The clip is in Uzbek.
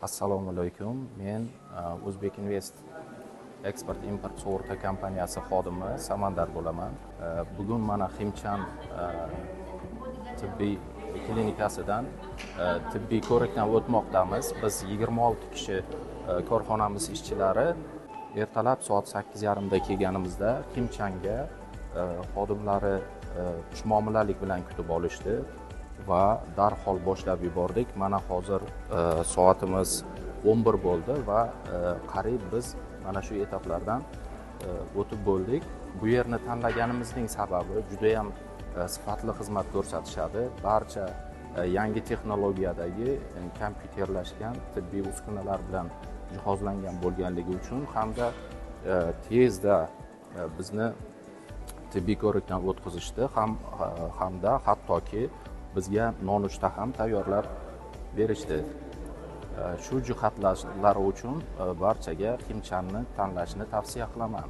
Assalomu alaykum. Men O'zbek Invest eksport import sug'urta kompaniyasi xodimi Samandar bo'laman. Bugun mana Ximchan tibbiy klinikasidan tibbiy ko'rikdan o'tmoqdamiz. Biz 26 kishi korxonamiz ishchilari ertalab soat 8:30 da kelganimizda Ximchanga xodimlari xushmuomalalik bilan kutib olishdi va darhol boshlab yubordik. Mana hozir soatimiz 11 bo'ldi va qariyb biz mana shu etaplardan o'tib bo'ldik. Bu yerni tanlaganimizning sababi juda ham sifatli xizmat ko'rsatishadi. Barcha yangi texnologiyadagi kompyuterlashgan tibbiy uskunalar bilan jihozlangan bo'lganligi uchun hamda tezda bizni tibbiy ko'rikdan o'tkazishdi, hamda hattoki bizga nonushta ham tayyorlab berishdi. Shu jihatlari uchun barchaga Ximchanni tanlashni tavsiya qilaman.